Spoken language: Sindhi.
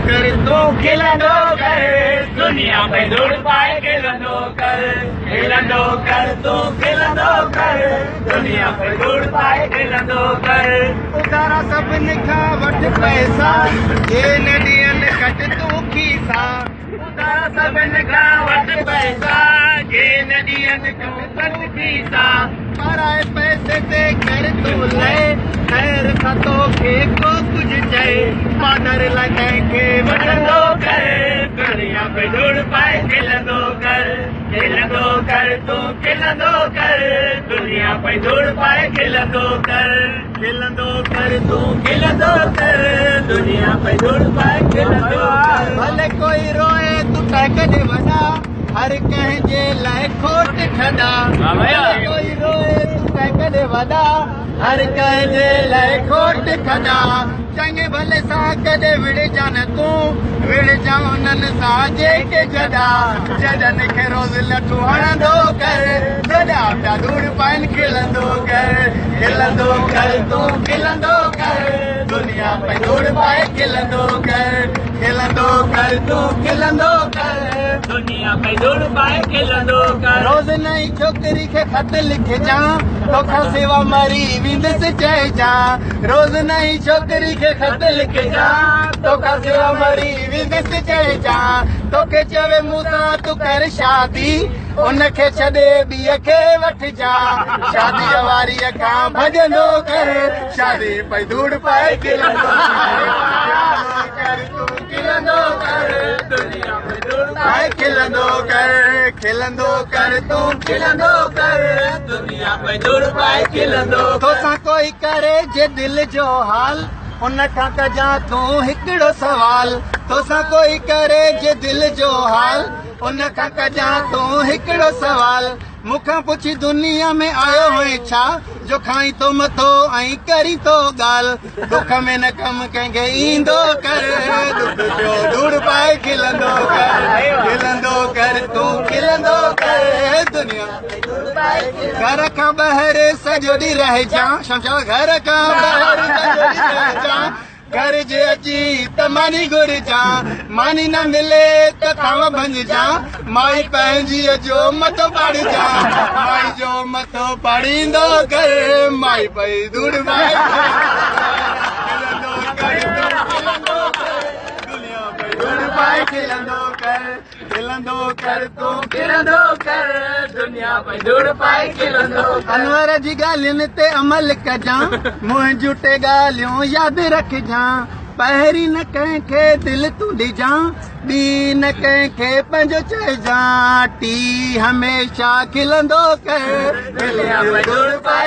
ڪر تون کلندو ڪر، دنيا پئي ڌوڙ پائي کلندو ڪر، کلندو ڪر تون کلندو ڪر، دنيا پئي ڌوڙ پائي کلندو ڪر. اڌارا سڀني کان وٺ پئسا، جي نه ڏين ڪڍ تون کيسا. اڌارا سڀني کان وٺ پئسا، جي نه ڏين ڪڍ کيسا. پرائي پئسي تي ڪر تون لئي، خير سان توکي ڪو ڪجهه چئي. پادر لاءِ ڪنهن کي وٺندو ڪر، دنيا پئي ڌوڙ پائي کلندو ڪر، کلندو ڪر تون کلندو ڪر، دنيا پئي ڌوڙ پائي کلندو ڪر، کلندو ڪر تون کلندو ڪر، دنيا پئي ڌوڙ پائي کلندو ڪر. ڀلي ڪوئي روئي تون ٽهڪ ڏي وڏا، هر ڪنهن جي لاءِ کوٽ کڏا. ڀلي ڪوئي روئي تون ٽهڪ ڏي وڏا، هر ڪنهن جي لاءِ کوٽ کڏا. چڱي ڀلي سان ڪڏهن وڙهجان نه تون، وڙهجان انهن سان جيڪي جڏا. جڏن کي روز لٺون هڻندو ڪر، جڏا پيا ڌوڙ پائن کلندو ڪر، کلندو ڪر تون کلندو ڪر، دنيا پئي ڌوڙ پائي کلندو ڪر، کلندو ڪر تون کلندو ڪر، دنيا پئي ڌوڙ پائي کلندو ڪر. روز نئين ڇوڪري کي خط لکجان، توکان سوا مري ويندس چئجان. روز نئين ڇوڪري کي خط لکجان، توکان سوا مري ويندس چئجان. توکي چوي مون سان تون ڪر شادي، ان کي ڇڏي ٻيءَ کي وٺجان. شاديءَ واريءَ کان ڀڄندو ڪر، شادي پئي ڌوڙ پائي کلندو ڪر، تون کلندو ڪر، دنيا پئي ڌوڙ پائي کلندو ڪر، کلندو ڪر تون کلندو ڪر، دنيا پئي ڌوڙ پائي کلندو. توسان ڪوئي ڪري جي دل جو حال، ان کان ڪجان تون هڪڙو سوال. توسان ڪوئي ڪري جي دل جو حال، ان کان ڪجان تون هڪڙو سوال. مون کان پڇي دنيا ۾ آيو هئين ڇا، جو کائين ٿو مٿو ۽ ڪرين ٿو ڳالهه. دک ۾ نه ڪم ڪنهن کي ايندو ڪر، دک پيو ڌوڙ پائي کلندو ڪر، کلندو ڪر تون کلندو ڪر، دنيا گهر کان ٻاهر سڄو ڏينهن رهجان. شمشاد گهر کان ٻاهر سڄو ڏينهن رهجان، گهر جي اچي ته ماني گهرجان، ماني نه ملي ته ٿانو ڀڃجان، مائي پنهنجيءَ جو مٿو پاڙجان. مائي جو مٿو پاڙيندو ڪر، مائي پئي ڌوڙ پائي کلندو ڪر، کلندو ڪر، دنيا پئي ڌوڙ پائي کلندو ڪر، کلندو ڪر تون کلندو ڪر، دنيا پئي ڌوڙ پائي کلندو ڪر. انور جي ڳالهين تي عمل ڪجان، منهنجون ٽي ڳالهيون ياد رکجان. پهرين نه ڪنهن کي دل تون ڏجان، ٻي نه ڪنهن کي پنهنجو چئجان، ٽي هميشه کلندو ڪر. دنيا پئي ڌوڙ پائي.